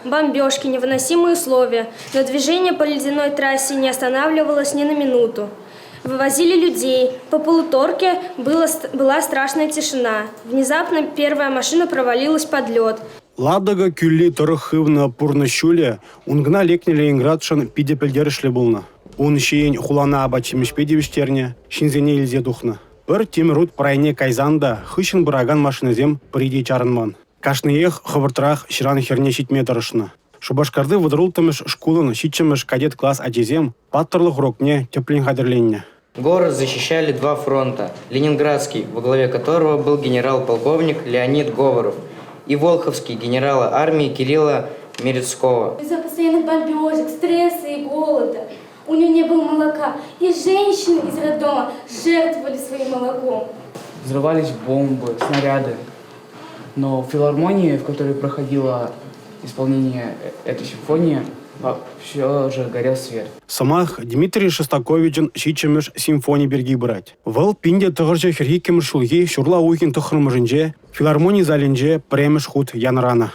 Бомбежки, невыносимые условия. Но движение по ледяной трассе не останавливалось ни на минуту. Вывозили людей. По полуторке было, была страшная тишина. Внезапно первая машина провалилась под лед. Ладога кӳлли тӑрӑх хывнӑ пурнӑҫ ҫулӗ ункӑна лекнӗ Ленинградшӑн питӗ пӗлтерӗшлӗ пулнӑ. Ун ҫийӗн хулана апат-ҫимӗҫпе тивӗҫтернӗ, ҫынсене илсе тухнӑ. Пӗр тимӗр ут пӑрайне кайсан та хыҫҫӑн пыракан машинӑсем пӗри те чарӑнман. Кашниех хӑвӑртрах ҫыран хӗрне ҫитме тӑрӑшнӑ. Шупашкарти 36-мӗш шкулӑн 7-мӗш кадет класс ачисем паттӑрлӑх урокне тӗплӗн хатӗрленнӗ. Город защищали два фронта: Ленинградский, во главе которого был генерал-полковник Леонид Говоров, и Волховский генерала армии Кирилла Мерецкого. Из-за постоянных бомбежек, стресса и голода у нее не было молока, и женщины из роддома жертвовали своим молоком. Взрывались бомбы, снаряды. Но в филармонии, в которой проходило исполнение этой симфонии, все же горел свет. Сӑмах Дмитрий Шостаковичӑн 7-мӗш симфони пирки пырать. Вӑл 1942-мӗш ҫулхи ҫурла уйӑхӗн 9-мӗшӗнче филармони залӗнче пӗрремӗш хут янӑранӑ.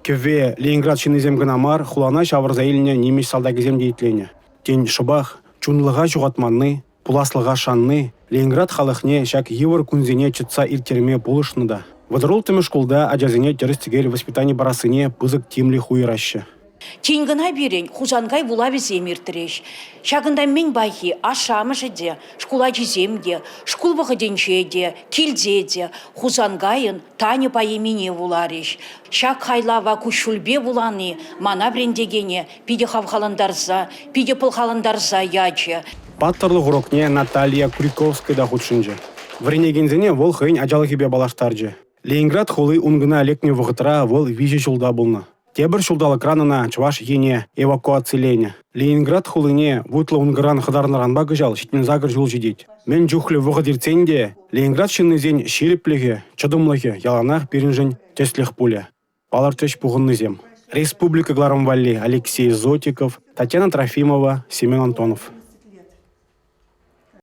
Кӗвве Ленинград ҫыннисем кӑна мар, хулана ҫавӑрса илнӗ нимӗҫ салтакӗсем те итленӗ. Тен, шӑпах чунлӑха ҫухатманни, пуласлӑха шанни Ленинград халӑхне ҫак йывӑр кунсене чӑтса ирттерме пулӑшнӑ та. 36-мӗш шкулта ачасене тӗрӗс-тӗкел воспитани парассине пысӑк тимлӗх уйӑраҫҫӗ. Тин кӑна пирӗн Хусанкай вулавӗсем иртрӗҫ. Ҫакӑнта мӗн пахи ашшӗ-амӑшӗ те, шкул ачисем те, шкул вӑхӑтӗнче те, килте те Хусанкайӑн Таня поэмине вуларӗҫ. Ҫак хайлава куҫҫульпе вулани мана вӗрентекене питӗ хавхалантарса, питӗ пӑлхалантарса ячӗ. Паттӑрлӑх урокне Наталья Куриковская та хутшӑнчӗ. Вӗренекенсене вӑл хӑйӗн ачалӑхӗпе паллаштарчӗ. Ленинград хули ункӑна лекнӗ вӑхӑтра вӑл 3 ҫулта пулнӑ. Тепӗр ҫулталӑкран ӑна Чӑваш Ене эвакуациленӗ. Ленинград хулине вутлӑ ункӑран хӑтарнӑранпа кӑҫал 78 ҫул ҫитет. Мӗн чухлӗ вӑхӑт иртсен те Ленинград ҫыннисен ҫирӗплӗхӗ, чӑтӑмлӑхӗ яланах пирӗншӗн тӗслӗх пулӗ, палӑртрӗҫ пухӑннисем. Республика кӑларӑм валли Алексей Зотиков, Татьяна Трофимова, Семен Антонов.